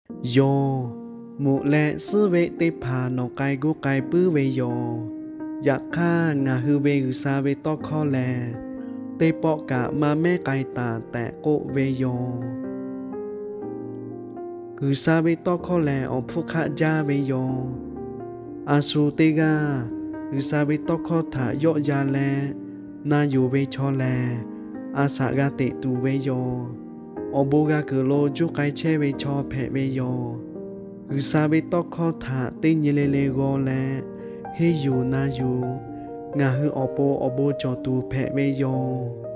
Yawˇ, moꞈ leh suhˉ veˆ teˇ hpaˍ nawˬ k'ai guˇ k'ai puiˉ ve yoˬ. Yaꞈ hk'aˇ, ngaˬ hui ve G'uiˬsha ve tawˇ hkawˇ lehˬ, teˇ pawˆ kaꞈ maˇ mehˉ k'ai taˍ tehꞈ k'oˆ ve yoˬ. G'uiˬsha ve tawˇ hkawˇ lehˬ, awˬ hpfuhˇ hk'aˆ jaˇ ve yoˬ. A shu teˇ g'aˇ G'uiˬsha ve tawˇ hkawˇ htaꞈ yawˆ yan leh na yuˬ ve chaw lehˬ, a shaꞈ g'a teꞈ tuˬ ve yoˬ. Awˬ bon g'a kuiˬ lo juˇ k'ai chehˇ ve chaw hpehꞈ ve yoˬ. G'uiˬsha ve tawˇ hkawˇ htaꞈ teˇ nyi le le g'aw leh henˇ yuˬ na yuˬ, ngaˬ hui awˬ pon awˬ bon cawˬ tuˬ hpehꞈ ve yoˬ.